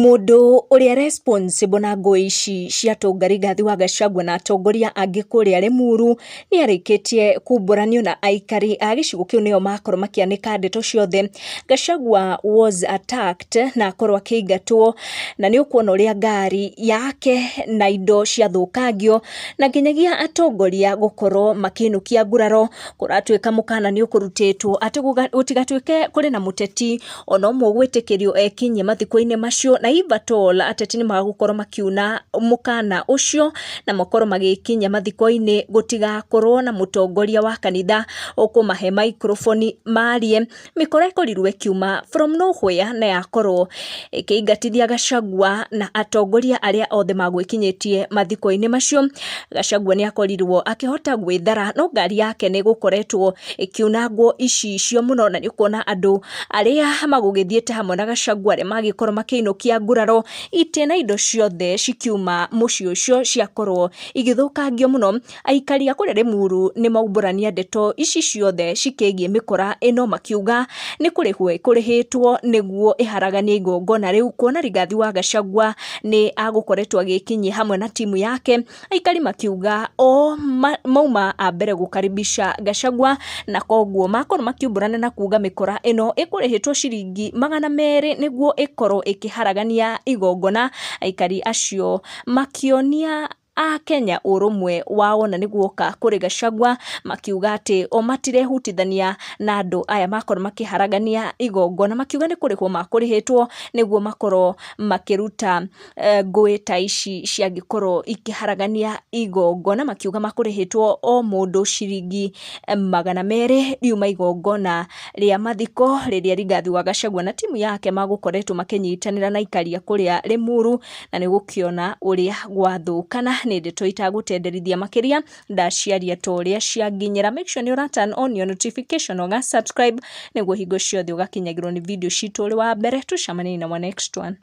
Mũndũ ũrĩa responsible na ngũĩ ici cia Tũnga Rigathi wa Gachagua na atongoria angĩ kũrĩa Limuru nĩ arĩkĩtie kumbũranio na aikari a gĩcigo kĩu nĩo makorwo makĩanĩka ndeto ciothe. Gachagua was attacked na akorwo akĩingatwo na nĩ ũkuona ũrĩa ngari yake na indo ciathũkangio na nginyagia atongoria gũkorwo makĩinũkia nguraro. Kũratuĩka mũkana nĩ ũkũrutĩtwo atĩ gũtigatuĩke kũrĩ na mũteti ona ũmwe ũgwĩtĩkĩrio ekinyie mathiko-inĩ macio, na if at all ateti nĩ magũkorwo makiuna mũkana ũcio na makorwo magĩkinyia mathiko-inĩ, gũtigakorwo na mũtongoria wa kanitha ũkũmahe microphone marie. Mĩkora ĩkorirwo ĩkiuma from nowhere na yakorwo ĩkĩingatithia Gachagua na atongoria arĩa othe magwĩkinyĩtie mathiko-inĩ macio. Gachagua nĩ akorirwo akĩhota gwĩthara no ngari yake nĩ ĩgũkoretwo ĩkiunangwo icicio mũno, na nĩ ũkuona andũ arĩa magũgĩthiĩte hamwe na Gachagua arĩa magĩkorwo makĩinũkia nguraro, itĩ na indo ciothe cikiuma mũciĩ ũcio ciakorwo igĩthũkangio mũno. Aikari a kũrĩa Limuru nĩ maumbũrania ndeto ici ciothe cikĩgiĩ mĩkora ĩno, makiuga nĩ kũrĩhwo ĩkũrĩhĩtwo nĩguo ĩharaganie igongona rĩu, kuona Rigathi wa Gachagua nĩ agũkoretwo agĩkinyia hamwe na timu yake. Aikari makiuga o mauma a mbere gũkaribisha Gachagua, na koguo makorwo makiumbũrana na kuga mĩkora ĩno ĩkũrĩhĩtwo ciringi 200 nĩguo ĩkorwo ĩkĩharagania igongona. Aikari acio makĩonia a Kenya ũrũmwe wao na nĩguoka kũrĩ Gachagua, makiuga atĩ o matirehutithania na andũ aya makorwo makĩharagania igongona, makiuga nĩ kũrĩhwo makũrĩhĩtwo nĩguo makorwo makĩruta ngũĩ ta ici ciangĩkorwo ikĩharagania igongona, makiuga makũrĩhĩtwo o mũndũ ciringi 200 riuma igongona rĩa mathiko rĩrĩa Rigathi wa Gachagua na timu yake magũkoretwo makĩnyitanĩra na aikari a kũrĩa Limuru, na nĩ gũkĩona ũrĩa gwathũkana. Nĩ ndeto itagũtenderithia makĩria, ndaciaria ta ũrĩa cianginyĩra. Make sure nĩ ũra turn on your notification, ũga subscribe nĩguo hingo ciothe ũgakinyagĩrwo nĩ video citũ ũrĩ wa mbere. Tũcemanie na wa next one.